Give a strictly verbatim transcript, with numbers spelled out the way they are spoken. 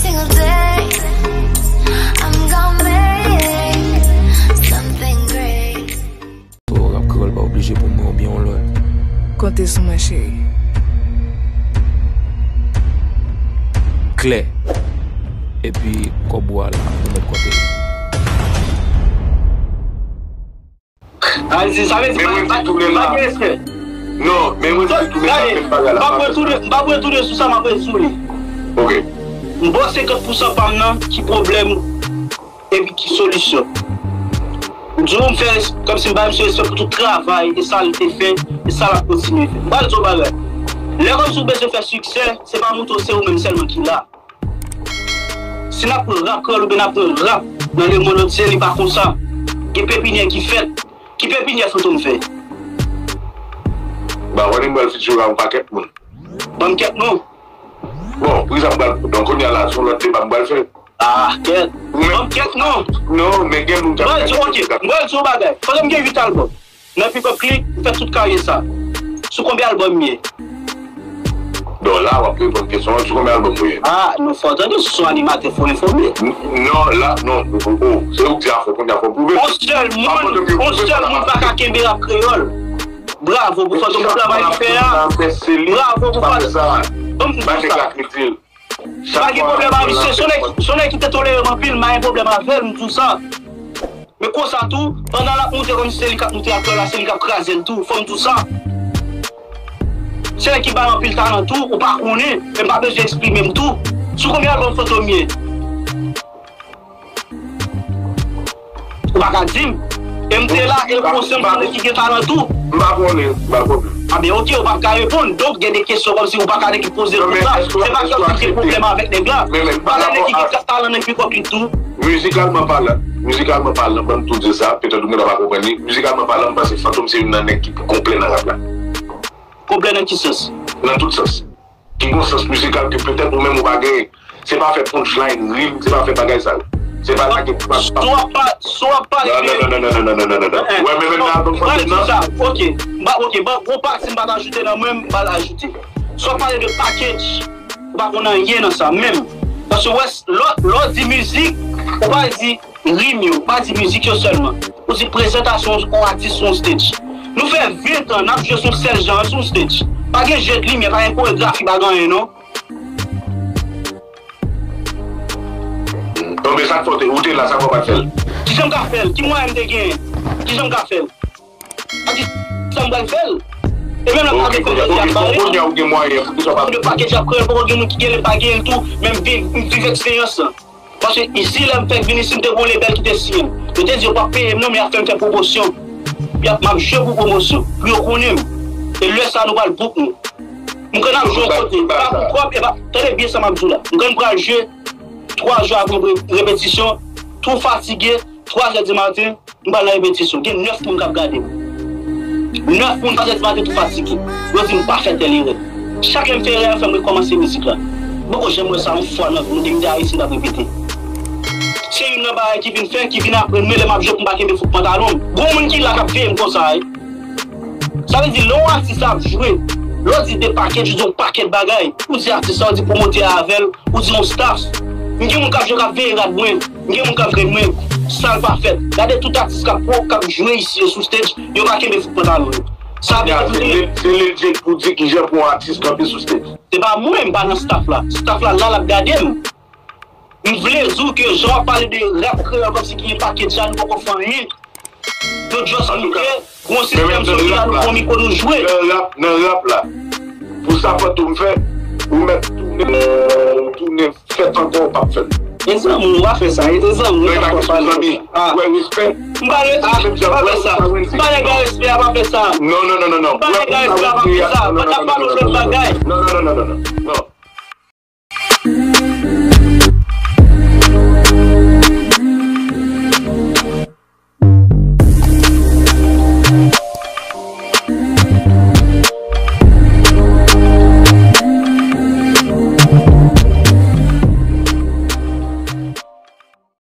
Single day, I'm gonna make something great. Oh, rap kreyòl pa oblije pou mwen oubyen yon lòt. Konte sou mwen, cheri. Klè. Epi kòb ou a la, ou mèt konte l. Sa vle di, sa vle di, men pa, mwen pa, di tounen pa la. Gen respè. Non, men mwen di tounen la, menm bagay la. M p ap retounen, m p ap retounen sou sa, m ap ret sou li. Ok. M ba w senkant pousan pa m nan, ki pwoblèm, epi ki solisyon. M di w, m fè res-, kòmsi m ba misye respè pou tout travay, e sa l te fè, e sa l ap kontinye fè. M pral di w bagay. Lè kòmsi w bezwen fè siksè, se pa montre w se ou menm sèlman ki la. Si n ap pran rap kreyòl oubyen n ap pran rap nan lemonn antye, li pa konsa. Gen pepinyè ki fèt. Ki pepinyè Fantom fè? Ba, wè li m pral feature ak yon pakèt moun. Ban m kèk non. Bon, pou kisa m pral, donk, kounye a la, se yon lòt deba m pral fè. Ah, kèt. Ban m kèk non. Non, men gen moun k ap... Mwen di, ok, mwen di yon bagay. Fantom gen uit albòm. Nan Pick Up Click, ou fè tout karyè sa. Sou konbyen albòm m ye? Bon, la, w ap reponn kesyon an, sou konbyen albòm ou ye? Ah, nou fò tande, si w se animatè, fò enfòme. N-, non, la, non, oh, oh, se ou k di a fò, kounye a fò pwouve. On sèl moun, on sèl moun pa ka kenbe rap kreyòl. Bravo pou Fantom pou travay li fè a. Bravo pou Fantom. Ban m di sa. Pa gen pwoblèm avè misye. Se yon nèg, se yon nèg ki te tolere m anpil, m pa gen pwoblèm avè l, m di w sa. Men konsa tou, pandan l ap moute kòmsi se li k ap moute ak kreyòl la, se li k ap kraze l tou. Fò m di w sa. Se nèg ki bay anpil talan tou, ou pa konnen, men m pa bezwen eksprime m tou. Sou konbyen albòm Fantom ye? Ou pa ka di m. E m te la, e l konsyan m se nèg ki gen talan tou. M pa konnen, m pa konnen. A ben, ok, ou p ap ka reponn. Donk, gen de kesyon kòmsi ou pa ka nèk poze l konsa. Se pa kòmsi gen pwoblèm avèk nèg la. M pale nèg ki gen talan nan hip hop li tou. Mizikalman palan, mizikalman palan, ban m tou di sa, petèt ou gentan pa konprann li. Mizikalman palan, m panse Fantom se youn nan nèg ki pi konplè nan rap la. Konplè nan ki sans? Nan tout sans. Ki gon sans mizikal ke petèt ou menm ou pa genyen. Se pa fè punchline, rim, se pa fè bagay sa yo. Se pa lage, pa, pa... Si w ap pa-, si w ap pale de... Non, non, non, non, non, non, non, non, non. Wè, men menm nan albòm Fantom nan. Ok, m pa, ok, bon, gon pati m pa t ajoute nan mwen, m pa l ajoute. Si w ap pale de package, ou pa konn anyen nan sa menm. Paske wè, lè, lè w di mizik, ou pa di rim yo, pa di mizik yo sèlman. Ou di prezantasyon yon atis sou yon stage. Nou fè ven tan n ap jwe sou sèl jan an sou yon stage. Pa gen jeu de lumière, pa gen koregrafi, pa gen anyen non. Bon, men sa k fè w te, ou te la, sa k fè w pa t fè l? Kijan m ka fè l? Ki mwayen m te genyen? Kijan m ka fè l? Ak kisa m pral fè l? E menm lè m ta vle fè jodi a, m bare. Kounye a ou gen mwayen, poukisa w pa... De package ap kreye, poko gen moun ki gen l, pa gen l tou, men m viv, m viv eksperyans lan. Paske isi, lè m fèk vin isi, m te gon lebèl ki te siyen m. Yo te di yo p ap peye m non, men y ap fè m fè pwomosyon. Y ap, m ap jwe pou pwomosyon, pou yo konnen m. E lè sa, nou pral book nou. M konn ap jwe yon kote, e pa pou kòb, e pa, tande byen sa m ap di w la. M konn pral jwe twa jou avan re-, repetisyon, tou fatige, twa zè di maten, m pral nan repetisyon, gen nèf moun k ap gade m. Nèf moun, twa zè di maten, tou fatige. Yo di m pa fè tèl erè. Chak lè m fè erè a, fè m rekòmanse mizik la. M poko janm wè sa yon fwa nan vi m, depi m te Ayiti, m t ap repete. Se youn nan bagay ki vin fè, ki vin aprann mwen lè m ap jwe pou m pa kenbe fouk pantalon m. Gon moun ki la k ap veye m konsa, wi. Sa vle di, lè yon atis ap jwe, lè w di de pakèt, ou di yon pakèt bagay. Ou di atis la, ou di pwomotè a avè l, ou di yon staff. M gen moun k ap jwe, k ap veye rad mwen. M gen moun k ap jwe mwen, sa l pa fèt. Gade tout atis k ap pran, k ap jwe isi yo sou stage, yo pa kenbe fouk pantalon yo. Sa vle di, se Lil Jake pou di kijan pou yon atis kanpe sou stage. Se pa mwen, m pa nan staff la. Staff la la, l ap gade m. M vle di w ke jan w ap pale de rap kreyòl kòmsi ki gen pakèt jan, nou poko fè anyen. Nou just moute, gon sistèm sou ki a, nou pran mikwo, nou jwe. Nan rap, nan rap la, pou sa Fantom fè, ou mèt tounen, tounen fèt ankò, ou p ap fè l. Mezanmi, ou pa fè sa, mezanmi, ou pa fè sa. Wè, respè. M pa re-, ah, m pa fè sa. M pa nèg a respè a, pa fè sa. Non, non, non, non, non. M pa nèg a respè a, pa fè sa. Pa t ap pale yon lòt bagay. Non, non, non, non, non, non.